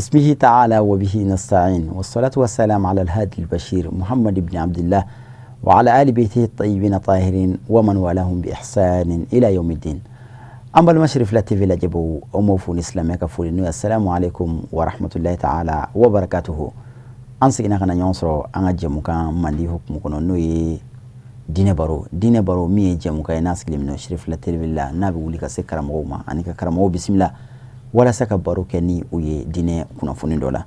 بسمه تعالى وبه نستعين والصلاة والسلام على الهادي البشير محمد بن عبد الله وعلى آل بيته الطيبين الطاهرين ومن والاهم بإحسان إلى يوم الدين. An balima Cherifla TV lajɛbaaw, an b'aw fo ni silamɛya ka foli n'o ye assalamu alaikum wa rahmatullahi ta'ala wa barakatuhu. An seginna ka na ɲɔgɔn sɔrɔ an ka jɛmukan mandi hukumu kɔnɔ, n'o ye diinɛ baro. Diinɛ baro min ye jɛmukan ye n'a sigilen bɛ Cherifla TV la, n'a bɛ wuli ka se karamɔgɔw ma ani ka karamɔgɔw bisimila walasa ka baro kɛ ni u ye diinɛ kunnafoni dɔ la.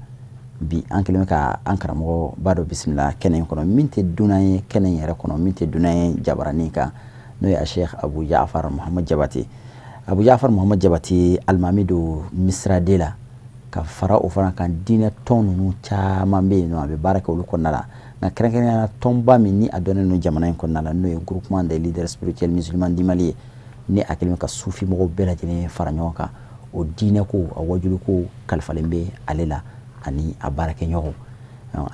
Bi an kɛlen bɛ ka an karamɔgɔba dɔ bisimila kɛnɛ in kɔnɔ, min tɛ dunan ye kɛnɛ in yɛrɛ kɔnɔ, min tɛ dunan ye jabaranin kan, n'o ye Sheikh Abu Jafar Muhammad Jabate. Abu Jafar Muhammad Jabate, alimami don Misiraden la, ka fara o fana kan diinɛ tɔn ninnu caman bɛ yen nɔ, a bɛ baara kɛ olu kɔnɔna la, nka kɛrɛnkɛrɛnnenya la tɔnba min ni a dɔnnen don jamana in kɔnɔna la, n'o ye Groupement des leaders spirituels musulmans du Mali ye, ni a kɛlen bɛ ka sufi mɔgɔw bɛɛ lajɛlen fara ɲɔgɔn kan, o diinɛ ko a wajulu ko kalifalen bɛ ale la ani a baarakɛɲɔgɔnw.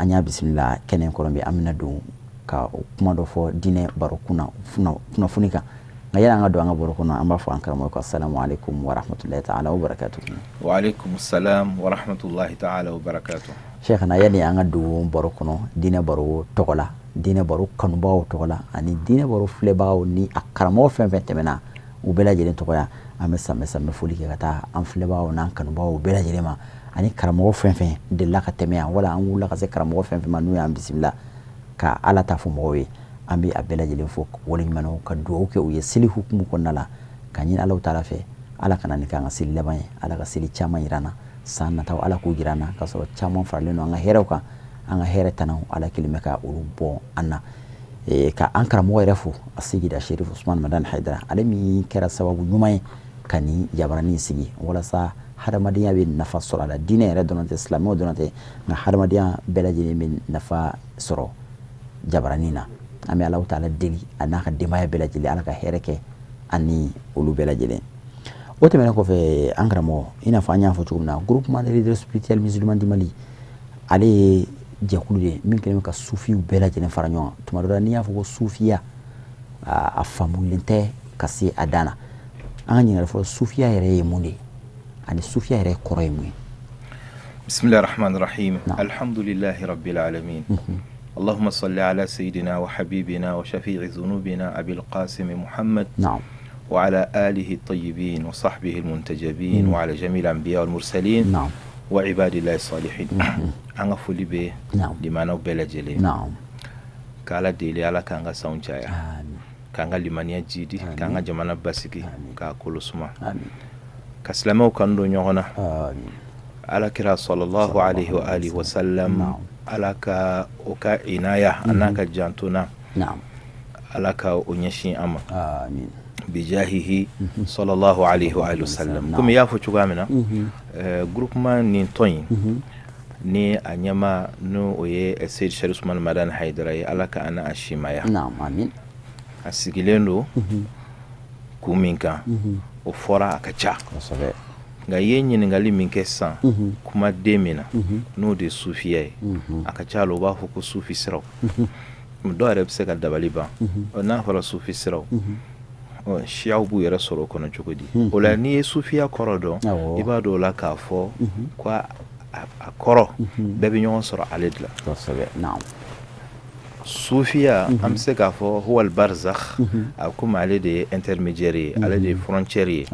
An y'a bisimila kɛnɛ kɔnɔ bi, an bɛna don ka kuma dɔ fɔ diinɛ baro kunnafoni kan. Nka yani an ka don an ka baro kɔnɔ, an b'a fɔ an karamɔgɔ ko assalamu alaikum wa rahmatullahi ta'ala wa barakatuh. Wa alaikum salam wa rahmatullahi ta'ala wa barakatuh. Cheikhana, yani an ka don baro kɔnɔ, diinɛ baro tɔgɔ la, diinɛ baro kanubagaw tɔgɔ la, ani diinɛ baro filɛbagaw ni a karamɔgɔ fɛn fɛn tɛmɛna, u bɛɛ lajɛlen tɔgɔya, an bɛ sanbɛ sanbɛ foli kɛ ka taa an filɛbagaw n'an kanubagaw bɛɛ lajɛlen ma, ani karamɔgɔ fɛn fɛn delila ka tɛmɛ yan, wala an wulila ka se karamɔgɔ fɛn fɛn ma n'u y'an bisimila ka Ala ta fɔ mɔgɔw ye. An bɛ a bɛɛ lajɛlen fo waleɲuman, ka dugawu kɛ u ye seli hukumu kɔnɔna la, ka ɲini Ala taala fɛ, Ala kana nin k'an ka seli laban ye, Ala ka seli caman jira an na san nataw, Ala k'u jira an na k'a sɔrɔ caman faralen don an ka hɛrɛw kan, an ka hɛrɛ tanaw Ala kelen bɛ ka olu bɔ an na. Ka an karamɔgɔ yɛrɛ fo, a Seyida Sherif Usman Madani Hayidara, ale min kɛra sababu ɲuman ye ka nin jabaranin sigi walasa hadamadenya bɛ nafa sɔrɔ a la. Diinɛ yɛrɛ dɔrɔn tɛ, silamɛw dɔrɔn tɛ, nka hadamadenya bɛɛ lajɛlen bɛ nafa sɔrɔ jabaranin na. An bɛ Alahu taala deli a n'a ka denbaya bɛɛ lajɛlen, Ala ka hɛrɛ kɛ ani olu bɛɛ lajɛlen. O tɛmɛnen kɔfɛ, an karamɔgɔ, i n'a fɔ an y'a fɔ cogo min na, Groupement des leaders spirituels musulmans du Mali, ale ye jɛkulu de ye min kɛlen bɛ ka sufiw bɛɛ lajɛlen fara ɲɔgɔn kan. Tuma dɔ la, n'i y'a fɔ ko sufiya, a faamulen tɛ ka se a dan na. An ka ɲininkali fɔlɔ, sufiya yɛrɛ ye mun de ye, ani sufiya yɛrɛ kɔrɔ ye mun ye? Bismillahir Rahmanir Rahim. Alhamdulillahi Rabbil Alamin. Allahumma salli ala sayyidina wa habibina wa shafi'i dhunubina Abil Qasim Muhammad. Wa ala alihi tayyibin wa sahbihi al-muntajabin wa ala jami'il anbiya wal mursalin. Wa ibadillahi salihin. An ka foli bɛ limanaw bɛɛ lajɛlen. Ka Ala deli, Ala k'an ka sanw caya. K'an ka limaniya jidi, k'an ka jamana basigi, k'a kolo suma. Ka silamɛw kanu don ɲɔgɔn na. Ala kira sallallahu alaihi wa alihi wa sallam, Ala ka o ka inaya a n'a ka jantona, Ala ka o ɲɛsin an ma bijahihi sallallahu alaihi wa alihi wa sallam. Komi i y'a fɔ cogoya min na, groupement nin tɔn in ni a ɲɛmaa n'o o ye Seyidi Sherif Usman Madani Hayidara ye, Ala ka an n'a simaya. A sigilen don kun min kan, o fɔra a ka ca, nka i ye ɲininkali min kɛ sisan, kumaden min na n'o de ye sufiya ye, a ka ca la u b'a fɔ ko sufi siraw. Dɔw yɛrɛ bɛ se ka dabali ban, n'a fɔra sufi siraw, siyaw b'u yɛrɛ sɔrɔ o kɔnɔ cogo di? O la, n'i ye sufiya kɔrɔ dɔn, i b'a dɔn o la k'a fɔ ko a kɔrɔ bɛɛ bɛ ɲɔgɔn sɔrɔ ale de la. Sufiya, an bɛ se k'a fɔ huwal barzakh, a komi ale de ye intermédiaire ye, ale de ye frontière ye.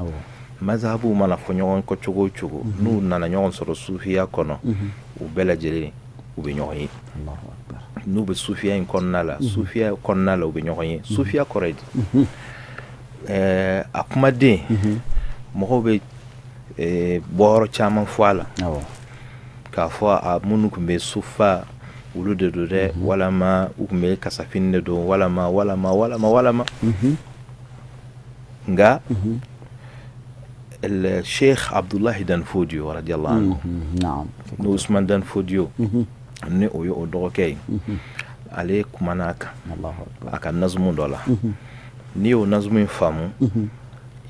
Mazhabuw mana fɔ ɲɔgɔn kɔ cogo o cogo, n'u nana ɲɔgɔn sɔrɔ sufiya kɔnɔ, u bɛɛ lajɛlen u bɛ ɲɔgɔn ye. N'u bɛ sufiya in kɔnɔna la, sufiya kɔnɔna la, u bɛ ɲɔgɔn ye. Sufiya kɔrɔ ye di? A kumaden, mɔgɔw bɛ bɔyɔrɔ caman fɔ a la, k'a fɔ a minnu tun bɛ sufa, olu de don dɛ, walama u tun bɛ kasafini de don, walama walama walama walama. Nka Sheikh Abdullahi Dan Fodio radiyallahu anhu, n'o Usman Dan Fodio, ni o ye o dɔgɔkɛ ye, ale kumana a kan a ka nazumu dɔ la. N'i y'o nazumu in faamu,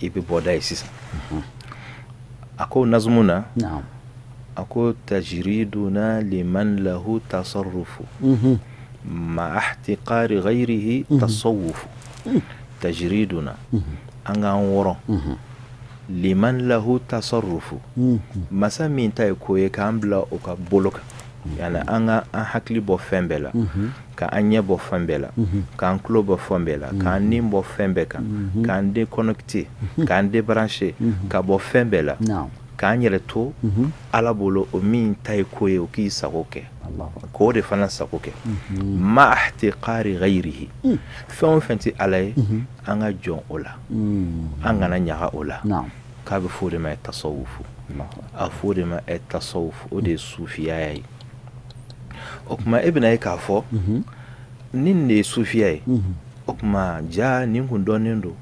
i bɛ bɔda ye sisan. A ko nazumu na, a ko tajriduna liman lahu tasarrufu ma ihtiqari ghayrihi tasawufu. Tajriduna, an k'an wɔrɔ, liman lahu tasarrufu, masa min ta ye ko ye k'an bila o ka bolo kan, yani an ka an hakili bɔ fɛn bɛɛ la, ka an ɲɛ bɔ fɛn bɛɛ la, k'an tulo bɔ fɛn bɛɛ la, k'an ni bɔ fɛn bɛɛ kan, k'an déconnecter, k'an débrancher ka bɔ fɛn bɛɛ la, k'an yɛrɛ to Ala bolo, o min ta ye ko ye, o k'i sago kɛ, k'o de fana sago kɛ. Ma ihtiqari ghayrihi, fɛn o fɛn tɛ Ala ye, an ka jɔn o la, an kana ɲaga o la. K'a bɛ fɔ o de ma tasawufu, a fɔ o de ma tasawufu, o de ye sufiya ye. O tuma e bɛna ye k'a fɔ nin de ye sufiya ye. O tuma ja nin kun dɔnnen don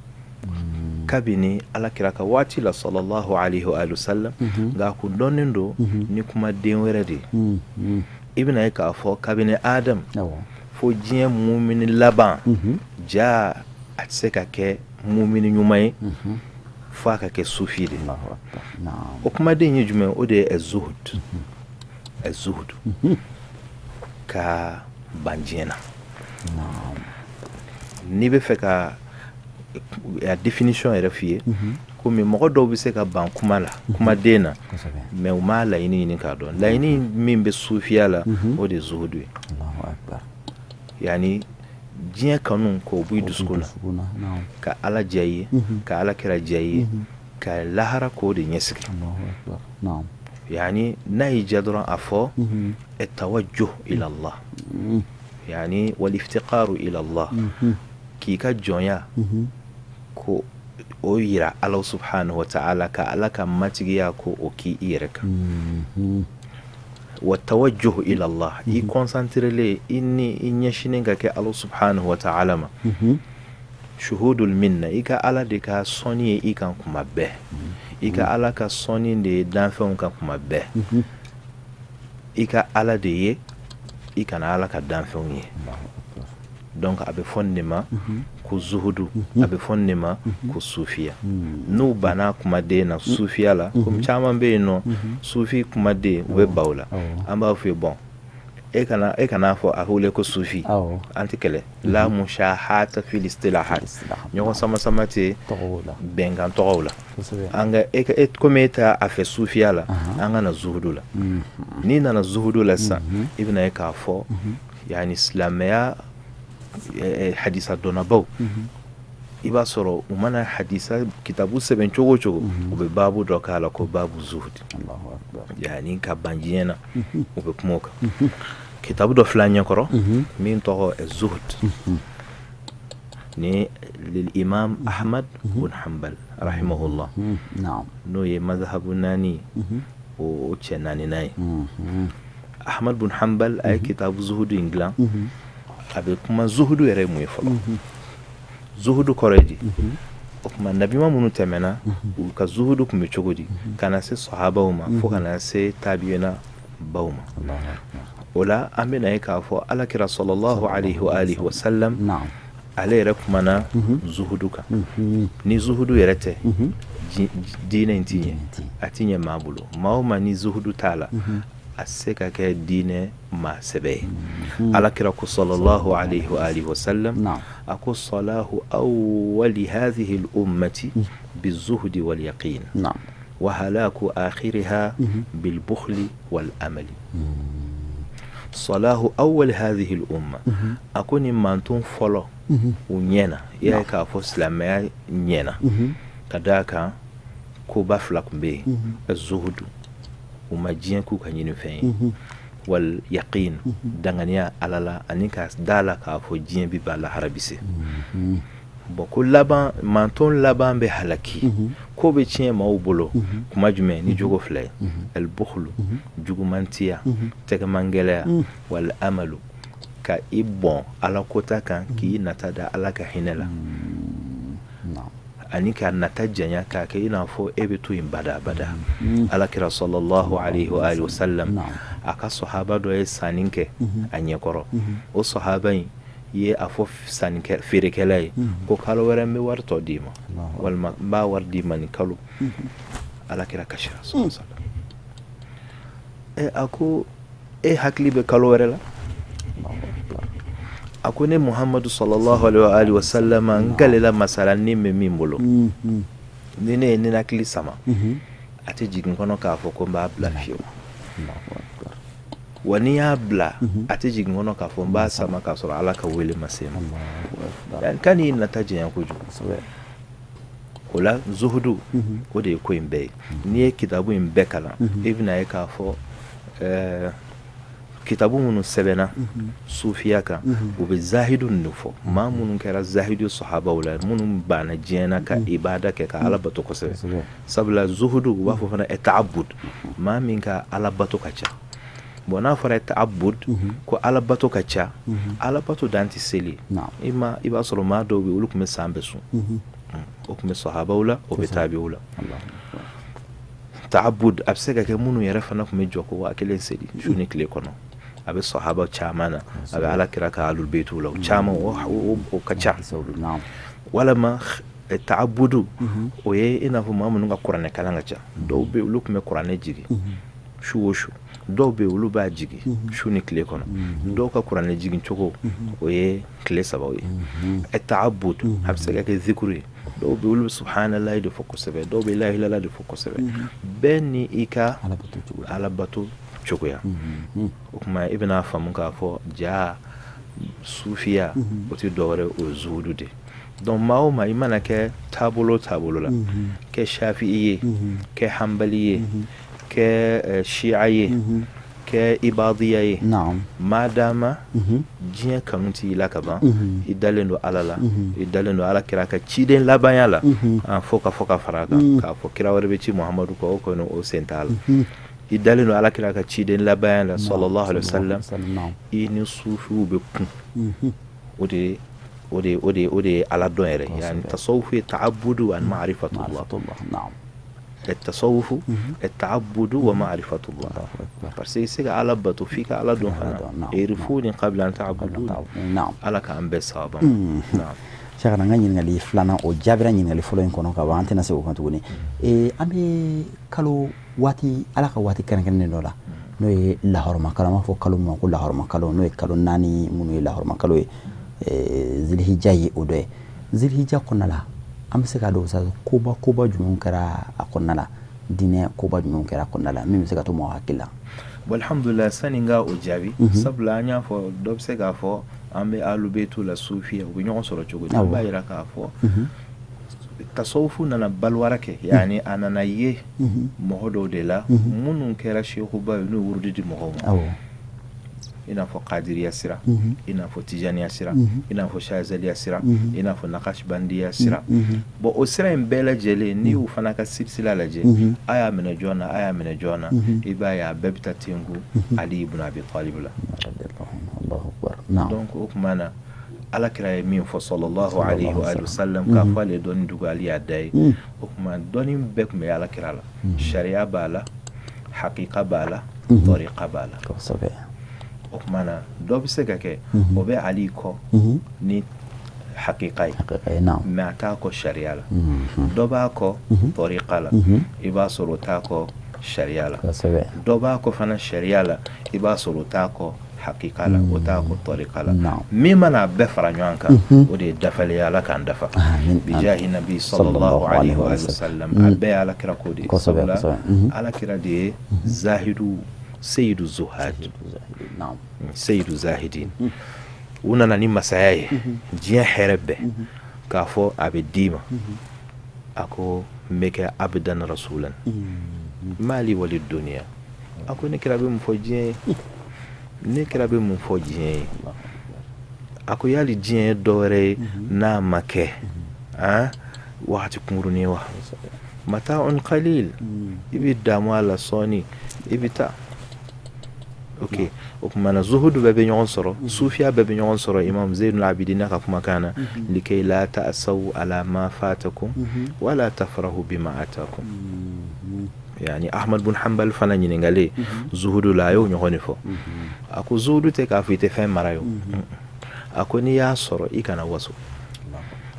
kabini Ala kira ka waati la, sallallahu alayhi wa sallam, nka a kun dɔnnen don ni kumaden wɛrɛ de ye. I bɛna ye k'a fɔ kabini Adam fo diɲɛ mumini laban, ja a tɛ se ka kɛ mumini ɲuman ye fo a ka kɛ sufi de. O kumaden ye jumɛn? O de ye zuhud, zuhud, ka ban diɲɛ na. N'i bɛ fɛ ka a définition yɛrɛ f'i ye, komi mɔgɔ dɔw bɛ se ka ban kuma la, kumaden na, mais u m'a laɲini ɲini k'a dɔn. Laɲini min bɛ sufiya la, o de ye zuhudu ye, yani diɲɛ kanu k'o bɔ i dusukun na, ka Ala diya i ye, ka Ala kira diya i ye, ka lahara k'o de ɲɛsigi. Yani n'a y'i diya dɔrɔn, a fɔ tawajjuh ila Allah, yani wal iftiqaru ila Allah, k'i ka jɔnya ko o yira Ala subhanahu wa ta'ala, ka Ala ka matigiya ko o k'i i yɛrɛ kan. Wa tawajjuh ila Allah, i concentrelen, i ni i ɲɛsinnen ka kɛ Ala subhanahu wa ta'ala ma. Shuhudul minna, i ka Ala de ka sɔnni ye i kan kuma bɛɛ, i ka Ala ka sɔnni de ye danfɛnw kan kuma bɛɛ, i ka Ala de ye, i kana Ala ka danfɛnw ye. Donc a bɛ fɔ nin de ma ko zuhudu, a bɛ fɔ nin de ma ko sufiya. N'u banna kumaden na sufiya la, komi caman bɛ yen nɔ, sufi kumaden u bɛ ban o la, an b'a fɔ ye, bon, e kana e kan'a fɔ a wele ko sufi, an tɛ kɛlɛ. La mushahata fil istilahat, ɲɔgɔn sama sama tɛ bɛnkan tɔgɔw la. An ka e komi e t'a a fɛ sufiya la, an ka na zuhudu la. N'i nana zuhudu la sisan, i bɛna ye k'a fɔ yani silamɛya hadisa dɔnnabaw, i b'a sɔrɔ u mana hadisa kitabu sɛbɛn cogo o cogo, u bɛ baabu dɔ k'a la ko baabu zuhud, yani ka ban diɲɛ na, u bɛ kuma o kan. Kitabu dɔ filɛ an ɲɛkɔrɔ min tɔgɔ Zuhud, ni lil imam Ahmad bun Hanbal rahimahullah, n'o ye mazhabu naani o cɛ naaninan ye. Ahmad bun Hanbal a ye kitabu zuhudu in dilan. A bɛ kuma zuhudu yɛrɛ ye mun ye fɔlɔ, zuhudu kɔrɔ ye di, o tuma nabima minnu tɛmɛna, u ka zuhudu tun bɛ cogo di, ka na se sahabaw ma, fo ka na se tabiyina baw ma. O la an bɛna ye k'a fɔ Ala kira sallallahu alayhi wa alihi wa sallam, ale yɛrɛ kumana zuhudu kan. Ni zuhudu yɛrɛ tɛ, diinɛ in tɛ ɲɛ, a tɛ ɲɛ maa bolo. Maa o maa ni zuhudu t'a la, a se ka kɛ diinɛ maa sɛbɛ ye. Ala kira ko sallallahu alayhi wa alihi wa sallam, a ko salahu awwali hadhihi al ummati bizuhdi wal yaqin wa halaku akhiriha bil bukhli wal amali. Salahu awwali hadhihi al umma, a ko ni manton fɔlɔ u ɲɛna, i y'a ye k'a fɔ silamɛya ɲɛna ka d'a kan koba fila tun bɛ yen: zuhudu, u ma diɲɛ k'u ka ɲinifɛn ye, wal yaqin, danganiya Ala la, ani ka da la k'a fɔ diɲɛ bɛ ban, lahara bɛ se. Bon, ko laban manton laban bɛ halaki, ko bɛ tiɲɛ maaw bolo kuma jumɛn? Ni jogo fila ye: al bukhlu, jugumantiya, tɛgɛmangɛlɛya, wal amalu, ka i bɔn Ala kota kan, k'i nata da Ala ka hinɛ la. Ani ka nata janya k'a kɛ i n'a fɔ e bɛ to yen badabada. Alakira sallallahu alayhi wa alihi wa sallam, a ka sahaba dɔ ye sanni kɛ a ɲɛkɔrɔ. O sahaba in ye a fɔ sannikɛ feerekɛla ye ko kalo wɛrɛ n bɛ wari tɔ d'i ma, walima n b'a wari d'i ma nin kalo. Alakira kasira sallallahu alayhi wa sallam. A ko e hakili bɛ kalo wɛrɛ la? A ko ne Muhamadu sallallahu alayhi wa sallam, n kalela masa la ni bɛ min bolo, ni ne ye ninakili sama, a tɛ jigin kɔnɔ k'a fɔ ko n b'a bila fiyewu. Wa n'i y'a bila, a tɛ jigin kɔnɔ k'a fɔ n b'a sama k'a sɔrɔ Ala ka wele ma se n ma. Kan'i nata janya kojugu. O la zuhudu, o de ye ko in bɛɛ ye. N'i ye kitabu in bɛɛ kalan, i bɛna ye k'a fɔ kitabu minnu sɛbɛnna sufiya kan, u bɛ zahidu ninnu fɔ, maa minnu kɛra zahidu sahabaw la, minnu banna diɲɛ na ka ibada kɛ, ka Ala bato kosɛbɛ. Sabula zuhudu, u b'a fɔ fana ta'abud, maa min ka Ala bato ka ca. Bon, n'a fɔra ta'abud, ko Ala bato ka ca, Ala bato dan tɛ seli. I ma, i b'a sɔrɔ maa dɔw bɛ, olu tun bɛ san bɛɛ sun. O tun bɛ sahabaw la, o bɛ tabiw la. Ta'abud a bɛ se ka kɛ minnu yɛrɛ fana tun bɛ jɔ ko 1000 seli su ni tile kɔnɔ. A bɛ sahaba caman na, a bɛ Ala kira ka ahlul baytiw la, o caman, o ka ca. Walima ta'abudu, o ye i n'a fɔ maa minnu ka kuranɛ kalan ka ca. Dɔw bɛ, olu tun bɛ kuranɛ jigin su o su. Dɔw bɛ, olu b'a jigin su ni tile kɔnɔ. Dɔw ka kuranɛ jigin cogo, o ye tile 3 ye. Ta'abud a bɛ se ka kɛ zikuru ye. Dɔw bɛ, olu bɛ subhanallahi de fɔ kosɛbɛ, dɔw bɛ la ilaha illallah de fɔ kosɛbɛ. Bɛɛ ni i ka alabato cogoya. O tuma i bɛna faamu k'a fɔ ja sufiya, o tɛ dɔwɛrɛ, o ye zuhudu de. Donc maa o maa, i mana kɛ taabolo taabolo la, kɛ shafi'i ye, kɛ hanbali ye, kɛ shi'a ye, kɛ ibadiya ye, madama diɲɛ kanu t'i la ka ban, i dalen don Ala la, i dalen don Ala kira ka ciden labanya la, fo ka fɔ ka fara a kan k'a fɔ kira wɛrɛ bɛ ci Muhamadu kɔ, o kɔni o sen t'a la. I dalen don Ala kira ka ciden labanya la sallallahu alaihi wasallam, i ni sufiw bɛ kun. O de o de o de o de ye Ala dɔn yɛrɛ. Yani tasawufu ye ta'abudu ani ma'rifatullah. Tasawufu ta'abudu wa ma'rifatullah, parce que i se ka Ala bato f'i ka Ala dɔn fana. Irifuni qabla an ta'buduni. Ala k'an bɛɛ sababa. Sɛki, an ka ɲininkali filanan, o jaabira ɲininkali fɔlɔ in kɔnɔ ka ban, an tɛna se o kan tuguni. An bɛ kalo waati, Ala ka waati kɛrɛnkɛrɛnnen dɔ la, n'o ye lahɔrɔma kalo, an b'a fɔ kalo min ma ko lahɔrɔma kalo, n'o ye kalo 4 minnu ye lahɔrɔma kalo ye, zilihija ye o dɔ ye. Zilihija kɔnɔna la, an bɛ se k'a dɔn sa koba koba jumɛn kɛra a kɔnɔna la, diinɛ koba jumɛn kɛra a kɔnɔna la min bɛ se ka to mɔgɔ hakili la? Bon, alhamdulillah, sani n ka o jaabi, sabula an y'a fɔ, dɔ bɛ se k'a fɔ an bɛ ahlul baytu la, sufiya, u bɛ ɲɔgɔn sɔrɔ cogo di? An b'a jira k'a fɔ tasawufu nana balwara kɛ, yani a nana ye mɔgɔ dɔw de la minnu kɛra sekuba ye, n'u ye wurudi di mɔgɔw ma, i n'a fɔ kadiriya sira, i n'a fɔ tijaniya sira, i n'a fɔ shazaliya sira, i n'a fɔ nakasibandiya sira. Bon, o sira in bɛɛ lajɛlen, n'i y'u fana ka sirisila lajɛ, a y'a minɛ jɔn na, a y'a minɛ jɔn na, i b'a ye a bɛɛ bɛ taa tenku Ali ibn Abi Talib la. Donc o tuma na, Ala kira ye min fɔ sallallahu alayhi wa sallam, k'a fɔ ale dɔnni dugu, ale y'a da ye. O tuma dɔnni bɛɛ tun bɛ Ala kira la. Sariya b'a la, hakika b'a la, tariqa b'a la. O tuma na dɔ bɛ se ka kɛ, o bɛ Ali kɔ ni hakika ye, mais a t'a kɔ sariya la. Dɔ b'a kɔ tariqa la, i b'a sɔrɔ o t'a kɔ sariya la. Dɔ b'a kɔ fana sariya la, i b'a sɔrɔ o t'a kɔ hakika la, o t'a kɔ tariqa la. Min mana a bɛɛ fara ɲɔgɔn kan, o de ye dafalen ye. Ala k'an dafa bijahi nabi sallallahu alaihi wa sallam. A bɛɛ ye Ala kira ko de ye, sabula Ala kira de ye zahidu, seyidu zuhad, seyidu zahidin. U nana ni masaya ye, diɲɛ hɛrɛ bɛɛ, k'a fɔ a bɛ d'i ma. A ko n bɛ kɛ abidan rasulan mali wali duniya. A ko ne kira bɛ mun fɔ diɲɛ ye? Ne kira bɛ mun fɔ diɲɛ ye? A ko yali diɲɛ ye dɔwɛrɛ ye n'a ma kɛ wagati kunkurunin wa mata'un qalil? I bɛ damu a la sɔɔni, i bɛ taa. Ok, o tuma na zuhudu bɛɛ bɛ ɲɔgɔn sɔrɔ, sufiya bɛɛ bɛ ɲɔgɔn sɔrɔ Imam Zainul Abidina ka kumakan na: likay la ta'asaw ala ma fatakum wala tafrahu bima atakum. Yani Ahmad bun Hanbal fana ɲininkalen zuhudu la, a y'o ɲɔgɔn de fɔ. A ko zuhudu tɛ k'a fɔ i tɛ fɛn mara ye. A ko n'i y'a sɔrɔ, i kana waso.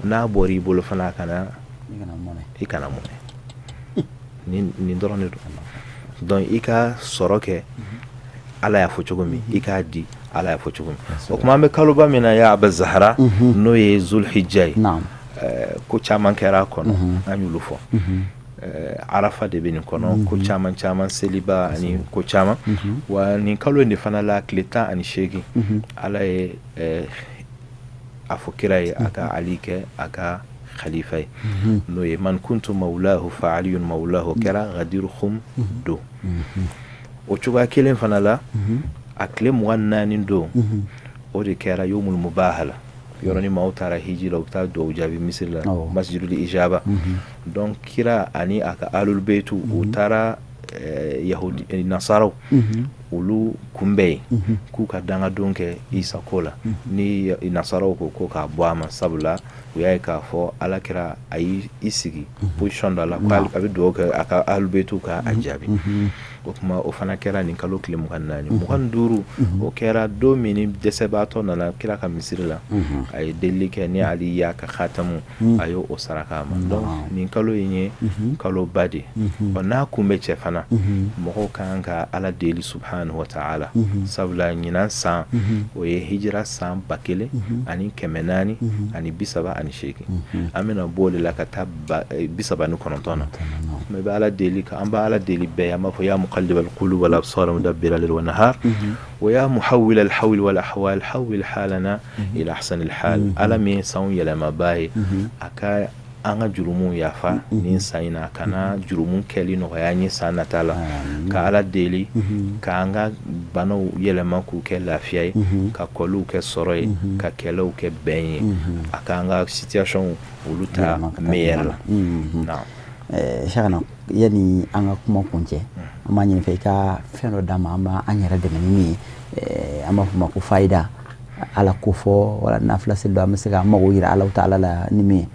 N'a bɔra i bolo fana, a kana i kana mɔnɛ. Nin dɔrɔn de don. Donc i ka sɔrɔ kɛ Ala y'a fɔ cogo min, i k'a di Ala y'a fɔ cogo min. O tuma an bɛ kaloba min na, ya Aba Zahara, n'o ye Zulhijja ye, ko caman kɛra a kɔnɔ, an y'olu fɔ. Arafa de bɛ nin kɔnɔ, ko caman caman, seliba ani ko caman. Wa nin kalo in de fana la, tile 18, Ala ye a fɔ kira ye a ka Ali kɛ a ka khalifa ye, n'o ye man kuntu mawlahu fa aliyun mawlahu, kɛra Ghadir Khum don. O cogoya kelen fana la, a tile 24 don, o de kɛra yomul mubahala, yɔrɔ ni maaw taara hiji la, u bɛ taa dugawu jaabi misiri la, masjidul ijaba. Donc kira ani a ka alul beitu, u taara yahudi nasaraw olu kunbɛn yen k'u ka dangadon kɛ Isa ko la. Ni nasaraw ko k'a bɔ a ma, sabula u y'a ye k'a fɔ Ala kira a y'i sigi position dɔ la ko a bɛ dugawu kɛ a ka alul beitu ka a jaabi. O tuma o fana kɛra nin kalo tile 24. 25, o kɛra don min ni dɛsɛbaatɔ nana kira ka misiri la, a ye delili kɛ ni Ali y'a ka khatamu, a y'o o saraka a ma. Donc nin kalo in ye kaloba de ye. Ɔ, n'a kun bɛ cɛ fana, mɔgɔw kan ka Ala deli subhanahu wa ta'ala, sabula ɲinan san, o ye hijira san 1438, an bɛna bɔ o de la ka taa 39 na. Mais bɛ Ala deli, an bɛ Ala deli bɛɛ, an b'a fɔ: ya muqallib al-qulub wal absar mudabbir al wa nahar wa ya muhawwil al-hawl wal ahwal hawwil halana ila ahsan al-hal. Ala min ye sanw yɛlɛmabaa ye, a ka an ka jurumuw yafa nin san in na, kana jurumu kɛli nɔgɔya an ye san nata la. Ka Ala deli k'an ka banaw yɛlɛma k'u kɛ lafiya ye, ka kɔliw kɛ sɔrɔ ye, ka kɛlɛw kɛ bɛn ye, a k'an ka situation olu ta meilleur la. Naam. Cheikhana, yani an ka kuma kuncɛ, an b'a ɲini fɛ i ka fɛn dɔ d'an ma, an b'an yɛrɛ dɛmɛ ni min ye, an b'a fɔ o ma ko fayida, Ala ko fɔ wala nafila seli dɔ, an bɛ se k'an mago yira Ala ta'ala la ni min ye.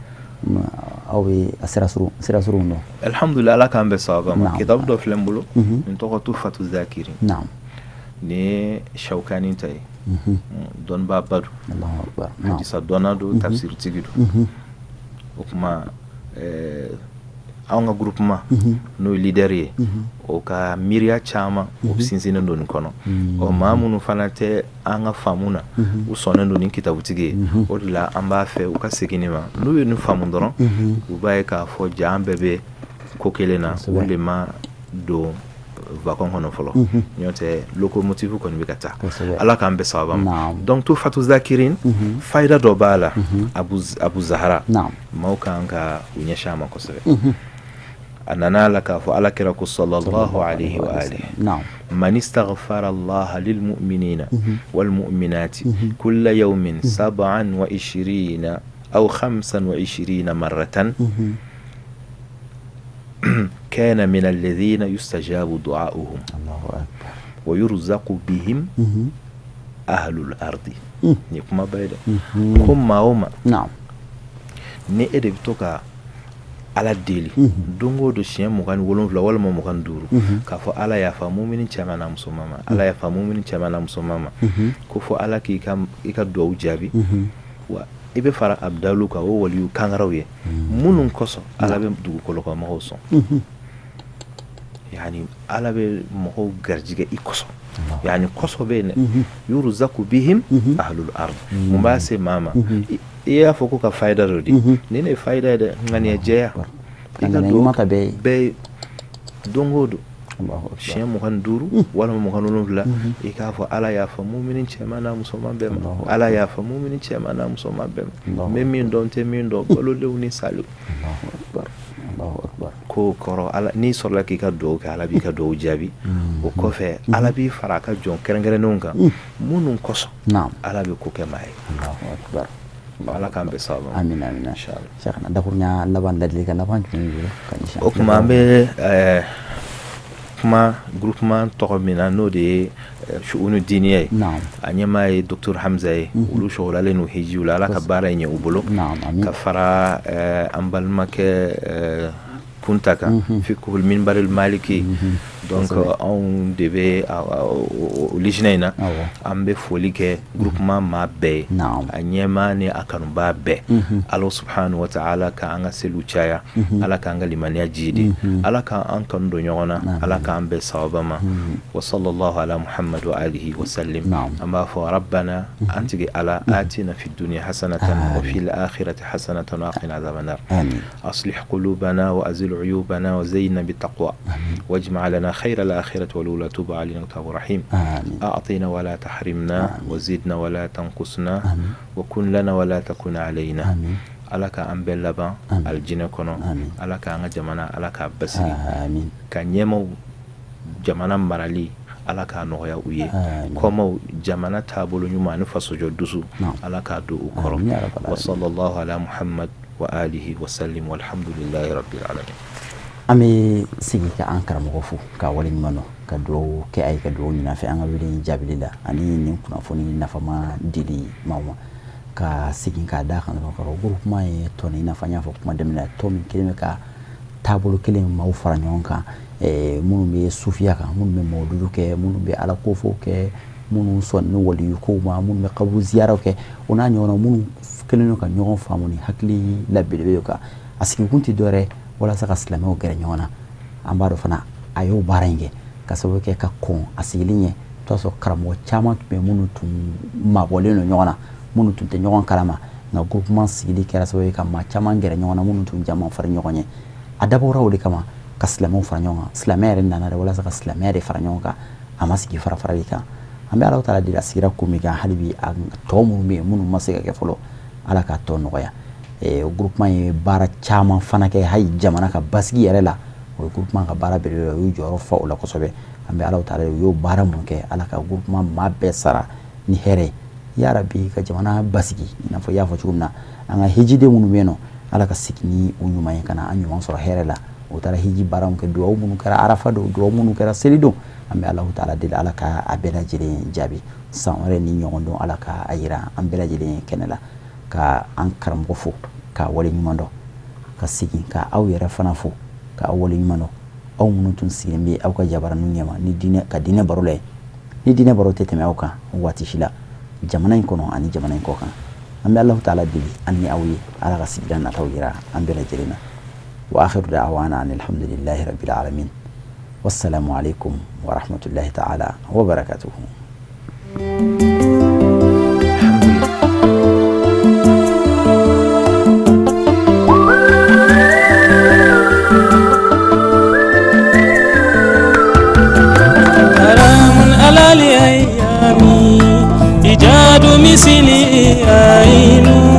Aw bɛ a sira surun, sira surun dɔn. Alhamdulillah, Ala k'an bɛn sababa ma. Kitabu dɔ filɛ n bolo, nin tɔgɔ Tuhfatu Zakirin. Nin ye Shawkani ta ye, dɔnnibaaba don. Allahu akbar. Hadisa dɔnna don, tafsiritigi don. O tuma anw ka groupement, n'o ye leader ye, o ka miiriya caman o sinsinnen don nin kɔnɔ. Ɔ, maa minnu fana tɛ an ka faamu na, u sɔnnen don nin kitabutigi ye. O de la an b'a fɛ u ka segin nin ma. N'u ye nin faamu dɔrɔn, u b'a ye k'a fɔ ja an bɛɛ bɛ ko kelen na. O de ma don wagon kɔnɔ fɔlɔ, n'o tɛ locomotive kɔni bɛ ka taa. Ala k'an bɛɛ sababa ma. Donc Tuhfatu Zakirin, fayida dɔ b'a la, Abu Zahara, maaw kan ka u ɲɛsin a ma kosɛbɛ. A nana la k'a fɔ Ala kira ko sallallahu alayhi wa alihi: man istaghfara Allah lil mu'minina wal mu'minati kulla yawmin 27 aw 25 marratan kana min alladhina yustajabu du'a'uhum wa yurzaqu bihim ahlul ardi. Nin kuma ba ye dɛ. Ko maa o maa, ni e de bɛ to ka Ala deli don o don siɲɛ 27 walima 25, k'a fɔ Ala yafa mumini cɛman n'a musoman ma, Ala yafa mumini cɛman n'a musoman ma, ko fɔ Ala k'i ka i ka duwawu jaabi, wa i bɛ fara abdalu kan, o waliyu kangaraw ye minnu kosɔn Ala bɛ dugukolo kan mɔgɔw sɔn. Yani Ala bɛ mɔgɔw garijɛgɛ i kosɔn, yani kosɔn bɛ yen dɛ. Yurzaku bihim ahlul ard. Mun b'a se maa ma? I y'a fɔ ko ka fayida dɔ di. Nin de ye fayida ye dɛ, ŋaniya jɛya. I ka duwawu bɛɛ don o don siɲɛ 25 walima 27, i k'a fɔ Ala yafa mumini cɛman n'a musoman bɛɛ ma, Ala yafa mumini cɛman n'a musoman bɛɛ ma, n bɛ min dɔn, n tɛ min dɔn, balolenw ni salenw. Ko kɔrɔ, Ala n'i sɔrɔla k'i ka duwawu kɛ, Ala b'i ka duwawu jaabi. O kɔfɛ, Ala b'i fara a ka jɔn kɛrɛnkɛrɛnnenw kan minnu kosɔn Ala bɛ ko kɛ maa ye. Ala k'an bɛn sababa ma. Amina, amina. Cheikhana, dakurunya laban, ladilikan laban jumɛn b'i bolo ka ɲɛsin? O tuma an bɛ kuma groupement tɔgɔ min na, n'o de ye Shu'unu Diniya ye, a ɲɛmaa ye Docteur Hamza ye. Olu sɔgɔlalen n'u hijiw la, Ala ka baara in ɲɛ u bolo, ka fara an balimakɛ Kunta kan, Fiqhul Minbaril Maliki. Donc anw de bɛ lijinɛ in na. An bɛ foli kɛ groupement maa bɛɛ ye, a ɲɛmaa ni a kanubaa bɛɛ. Ala subhanahu wa ta'ala ka an ka seliw caya, Ala k'an ka limaniya jidi, Ala k'an kanu don ɲɔgɔn na, Ala k'an bɛn sawaba ma. Wa sallallahu ala Muhammad wa alihi wa sallim. An b'a fɔ rabbana, an tigi Ala, atina fi dunya hasanatan wa fil akhirati hasanatan wa qina adhaban nar. Aslih qulubana wa azil uyubana wa zayyinna bit taqwa wajma' lana khayra al-akhirati wal ula, tub alayna tawwabur rahim. A'tina wa la tahrimna, wa zidna wa la tanqusna, wa kun lana wa la takun alayna. Ala ka an bɛɛ laban alijinɛ kɔnɔ. Ala ka an ka jamana, Ala k'a basigi, ka ɲɛmaw jamana marali, Ala k'a nɔgɔya u ye. Kɔmaw jamana taabolo ɲuman ani fasojɔ dusu, Ala k'a don u kɔrɔ. Wa sallallahu ala Muhammad wa alihi wa sallim, walhamdulillahi rabbil alamin. An bɛ segin ka an karamɔgɔ fo ka waleɲuman dɔn, ka dugawu kɛ a ye, ka dugawu ɲini a fɛ an ka wele in jaabili la ani nin kunnafoni nafama dili maaw ma. Ka segin k'a da kan dɔrɔn, k'a fɔ groupement ye tɔn, i n'a fɔ an y'a fɔ kuma daminɛ, tɔn min kelen bɛ ka taabolo kelen maaw fara ɲɔgɔn kan, minnu bɛ sufiya kan, minnu bɛ mawuludu kɛ, minnu bɛ ala kofɔ kɛ, minnu sɔnni waliyu kow ma, minnu bɛ kaburu ziyaraw kɛ, o n'a ɲɔgɔnna, minnu kɛlen don ka ɲɔgɔn faamu ni hakili la belebele kan. A sigikun tɛ dɔwɛrɛ walasa ka silamɛw gɛrɛ ɲɔgɔn na. An b'a dɔn fana a y'o baara in kɛ ka sababu kɛ ka kɔn a sigili ɲɛ. I b'a sɔrɔ karamɔgɔ caman tun bɛ minnu tun mabɔlen don ɲɔgɔn na, minnu tun tɛ ɲɔgɔn kalama, nka groupement sigili kɛra sababu ye ka maa caman gɛrɛ ɲɔgɔn na minnu tun jama fara ɲɔgɔn ye. A dabɔra o de kama, ka silamɛw fara ɲɔgɔn kan. Silamɛ yɛrɛ nana de walasa ka silamɛya de fara ɲɔgɔn kan, a ma sigi fara farali kan. An bɛ Ala taala deli, a sigira kun min kan, hali bi a tɔ minnu bɛ yen, minnu ma se ka kɛ fɔlɔ, Ala k'a tɔ nɔgɔya. Groupement ye baara caman fana kɛ hali jamana ka basigi yɛrɛ la. O ye groupement ka baara belebele, u y'u jɔyɔrɔ fa o la kosɛbɛ. An bɛ Ala taala, u y'o baara mun kɛ, Ala ka groupement maa bɛɛ sara ni hɛrɛ ye yarabi, ka jamana basigi. I n'a fɔ i y'a fɔ cogo min na, an ka hijiden minnu bɛ yen nɔ, Ala ka segin ni u ɲuman ye, ka na an ɲuman sɔrɔ hɛrɛ la. U taara hiji baara min kɛ, dugawu minnu kɛra arafa don, dugawu minnu kɛra seli don, an bɛ Alahu taala deli, Ala ka a bɛɛ lajɛlen jaabi. San wɛrɛ ni ɲɔgɔn don, Ala ka a yira an bɛɛ lajɛlen kɛnɛ la. Ka an karamɔgɔ fo k'a wale ɲuman dɔn, ka segin ka aw yɛrɛ fana fo ka aw wale ɲuman dɔn, aw minnu tun sigilen bɛ aw ka jabaraninw ɲɛma ni diinɛ, ka diinɛ baro la. Ni diinɛ baro tɛ tɛmɛ aw kan waati si la, jamana in kɔnɔ ani jamana in kɔ kan. An bɛ Alahu taala deli an ni aw ye, Ala ka sigida nataw yira an bɛɛ lajɛlen na. Wa akhiru da'wana alhamdulillahi rabbil alamin, wassalamu alaikum wa rahmatullahi ta'ala wa barakatuhu. إيجاد مثلي عين.